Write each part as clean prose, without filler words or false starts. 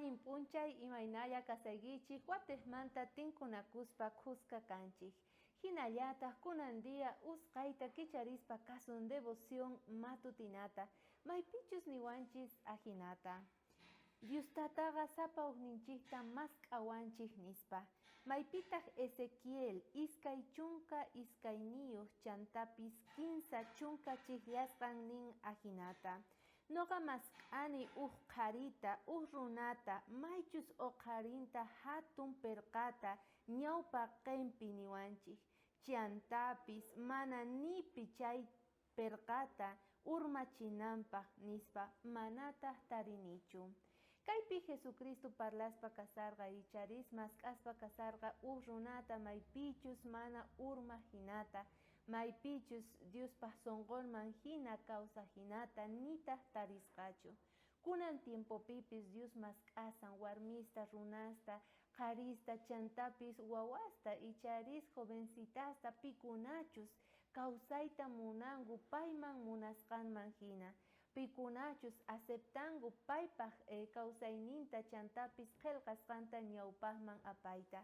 Allin p'unchay imaynalla kasaykichik watejmanta tinkunakuspa khuska kanchik. Hinallataq kunan día usqayta kicharispa kasun devoción matutinata, maypichus niwanchis ajinata. Diostataqa sapa ujninchikta mask'awanchik nispa. Maypitaq Ezequiel 22 chantapis 30 chijllasqan nin ajinata. Noqa mask'ani uj qharita, uj runata, maychus oqharinta hatun perqata ñawpaqenpi niwanchik. Chantapis mana nipi chay perqata urmachinanpaj nispa manataq tarinichu. Kaypi Jesucristo parlaspa kasarqa icharis mask'aspa kasarqa uj runata maypichus mana urmaj hinata, maypichus Diospaj sonqonman hina kawsaj hinata nitaq tarisqachu. Kunan tiempopipis Dios mask'asan warmista, runasta, qharista, chantapis wawasta, icharis jovencitasta pikunachus kawsayta munanku payman munasqanman hina. Pikunachus aceptanku paypaj kawsayninta chantapis qhelqasqanta ñawpajman apayta.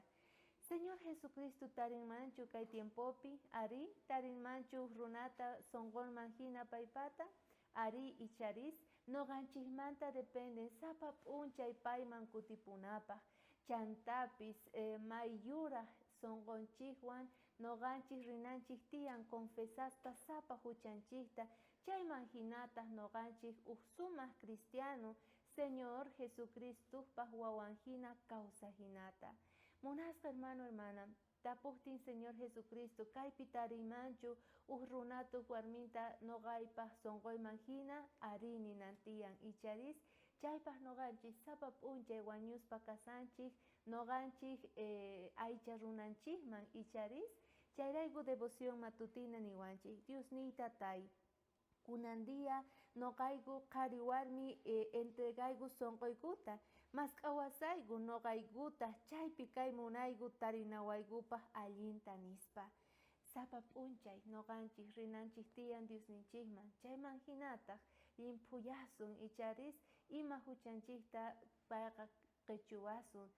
Señor Jesucristo tarinmanchu kay tiempopi, ari tarinmanchu runata sonqonman hina paypata, ari icharis noqanchikmanta dependen sapa p'unchay payman kutipunapaj, chantapis mayyuraj sonqonchikwan noqanchik rinanchik tiyan confesaspa sapa huchanchikta, chayman hinataq noqanchik uj sumaq cristiano Señor Jesucristopaj wawan hina kawsajinata. Munasqa hermano, hermana, tapuqtin Señor Jesucristo kaypi tariymanchu uj runatuq warminta noqaypaj sonqoyman hina ari ninan tiyan icharis chaypaj noqanchik sapa p'unchay wañuspa kasanchik noqanchik aycha runanchikman icharis chayrayku devoción matutina niwanchik Diosniyta tay kunan día noqayku qhari warmi entregayku sonqoykuta mask'awasayku noqaykuta chaypi kay munayku tarinawaykupaj allinta nispa. Sapa p'unchay noqanchik rinanchik tiyan Diosninchikman chayman hinataq llimphuyasun icharis ima huchanchikta payqa qichuwasun.